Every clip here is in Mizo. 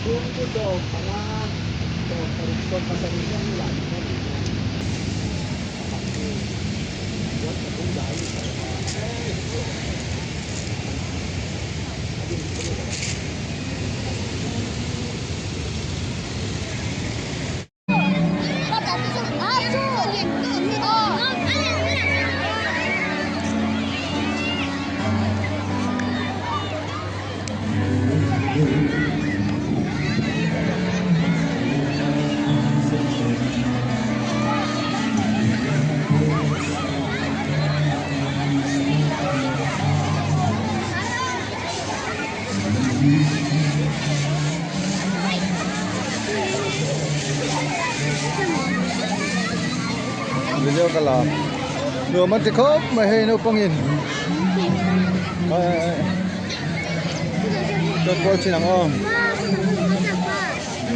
Video ka la nuam an ti khawp mai hei naupangin chuan kual chin ang aw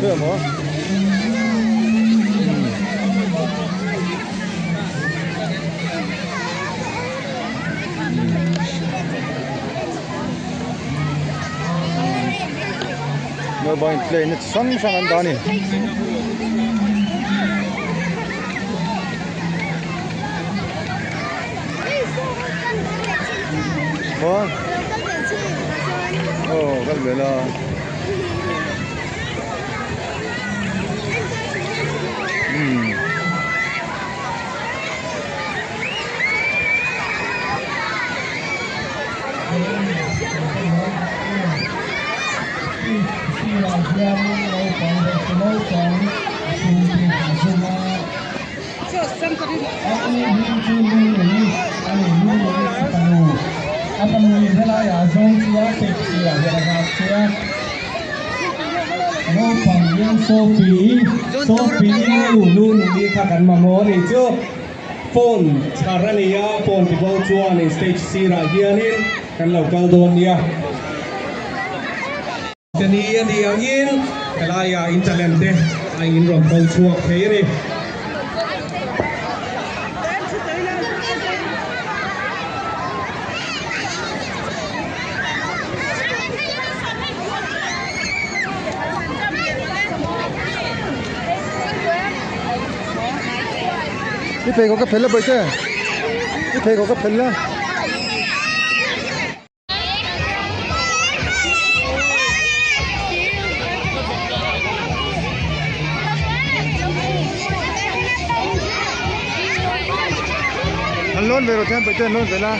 khawi maw. Naupang in play na chi hrang hrang an dah a ni. Maw? Aw kal ve la. Umm. Phone chhar a ni a, phone ti bo chuan stage sirah hianin kan lo kal dawn nia. Te ni a nih angin helaiah in talent te a in rawn bo chhuak thei a ni. I pheikhawk ka phelh a bawihte i pheikhawk ka phelh la. An lawn ve rawh chuan bawihte an lawn ve la.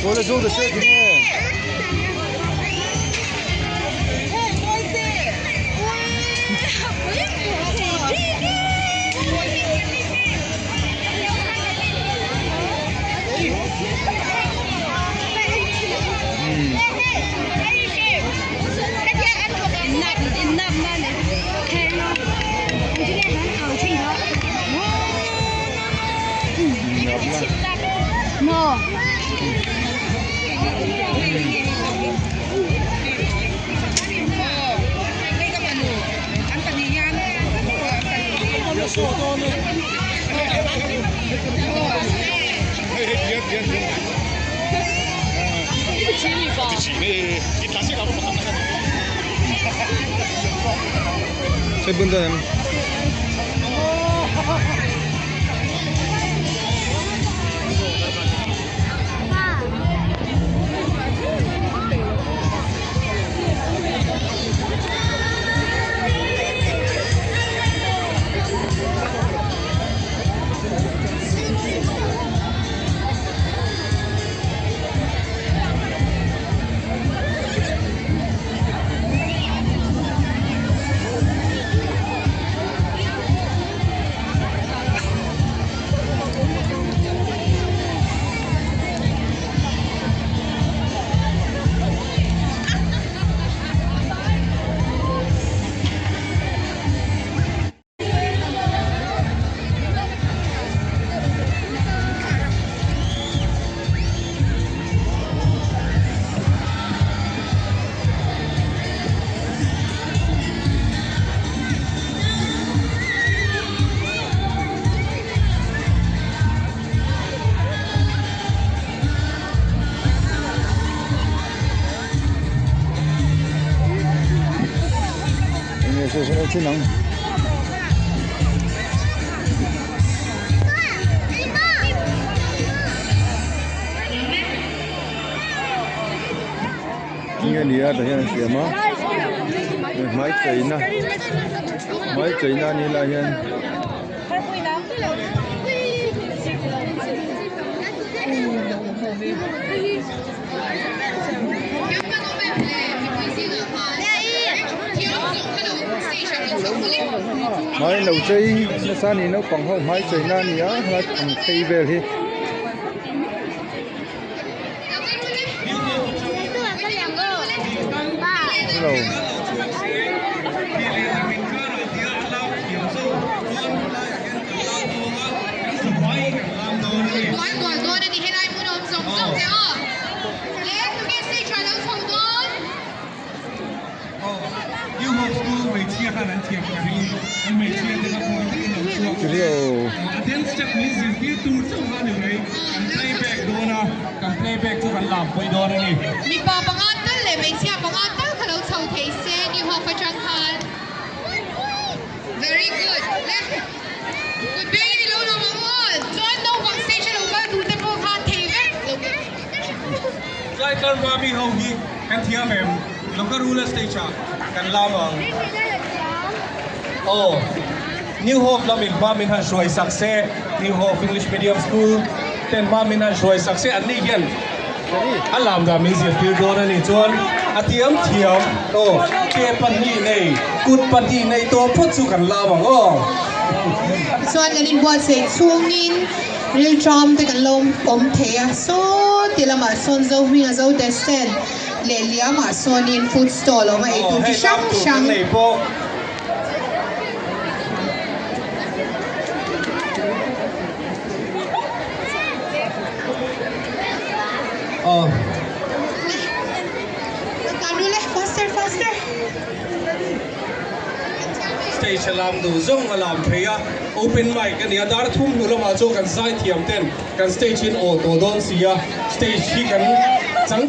Bawla zawk ta se tinge. Hei bun dawn em? Association a thin ang. Tinge ni a tah hian an siam a hmai cheina hmai cheina a nih lai hian. Hmai lo chei nasa a ni naupang ho hmai cheina a ni a helai ang phei vel hi. Mipa panga tal leh hmeichhia panga tal kha lo chho thei se ni hawk atang khan Very good le kut beng in ilo lang ang aw chuan naupang stage a lo kal duh te pawh kha thei vek lo Tlai tlar hma mi ho hi kan thiam em? Lo ka rul a stage ah kan lam ang. Aw New Hope lam in hma min han hruai sak se, New Hope English Medium School ten hma min han hruai sak se, an ni hian a lam dan min zirtir dawn a nih chuan a thiam thiam aw ke pahnih nei kut pahnih nei tawh phawt chu kan lam ang aw. Chuan kan inbuatsaih chhungin rilṭam te kan lo awm thei a, saw ti lamah sawn zo hminga zo descent leh liamah sawnin food stall a awm a, eitur chi hrang hrang. Faster faster. Stage a lam duh zawng a lam thei a, open mic a ni a, dar thum hnu lamah chuan kan zai thiam ten kan stage in aw tawh dawn si a, stage hi kan chang.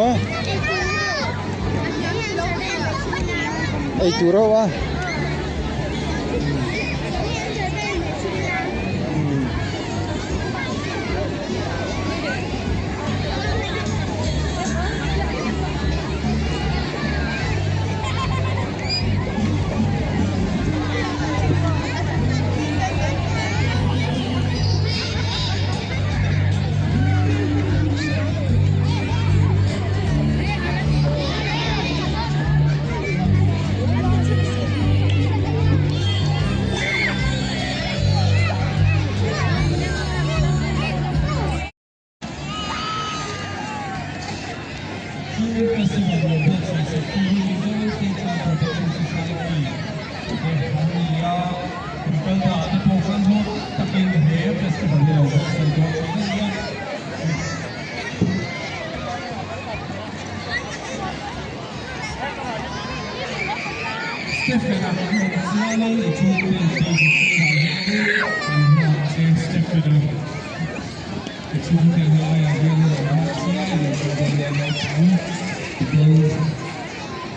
Maw? Ei tur ho a.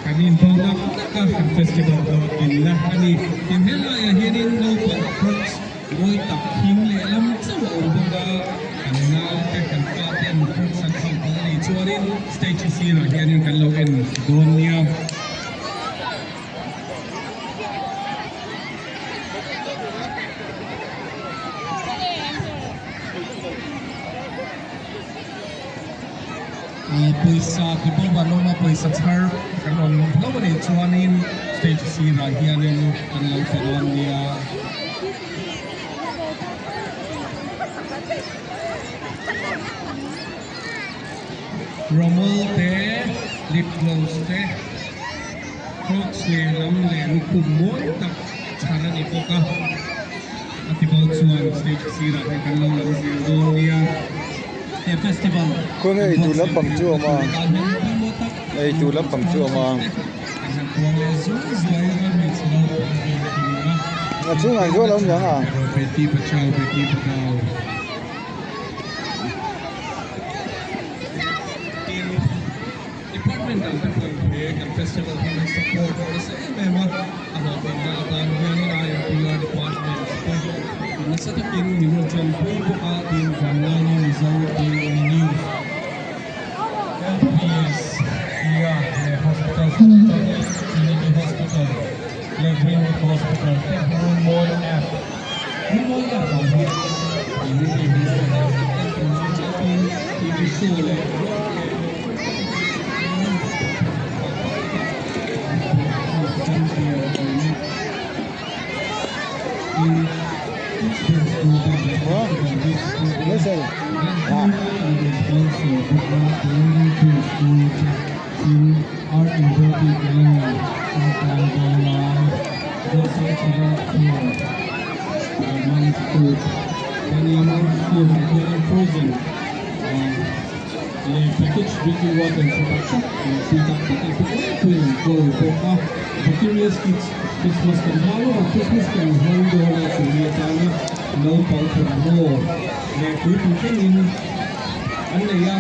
Kan inbo nak nak a, kan festival hlawhtlinna a ni. Tin helaiah hianin naupang crooks mawi tak hing lehlam chauh a awm bawk a, kan naute kan pa ten crooks an hauh palh a nih chuanin stage sirah hianin kan lo en dawn nia. Pawisa ti pawh van awm a, pawisa chhar kan awm hlauh a nih chuanin stage sirah hianin kan lo pe dawn nia. Rawmawl te, lip gloss te, crocs lehlam leh lukhum mawi tak chhar a ni bawk a. A ti bo chuan stage sirah hian kan lo lam zel dawn nia. He festival Khawnge kan eitur buatsaih lampang chu a theihna awm a, tur atan hian pawimawh tak eitur lampang chu a awm a. Kan han puang leh zuai zuai anga hmeichhe naupang hlawhtlinna A chungah hian a awm niang a. Erawh Beti Bachao Beti Padhao Tin Department dang te pawhin he kan festival hi an support nasa em em a, a hlawhtlinna atan hianin IMPR Department te nasa takin min rawn tanpui bawk a, tin Vanlaini Mizo Daily News, LPS, Kia leh Hospital hrang hrang te, Trinity Hospital leh Greenwood Hospital te Runmawi App, Runmawi App ah hian Unity Hospital en tur chu chauhin TV show leh rock leh Leh package drinking water tha tak tak leh tui tak tak an pe tlangpuiin an kawl bawk a. The Curious Kids Christmas kan hma lawk a, Christmas kan hmang dawn a chumi atana naupang thawmhnaw leh puitling thlengin an nei a,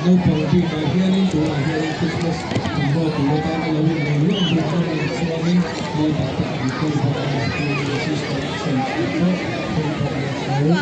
naupang bikah hianin tunah hianin Christmas thawmhnaw tur atana lo inlei lawk duh chuan a nih chuanin mobile te an kawl bawk a ni. Curious Collection tih pawh phei bawk a ni tho.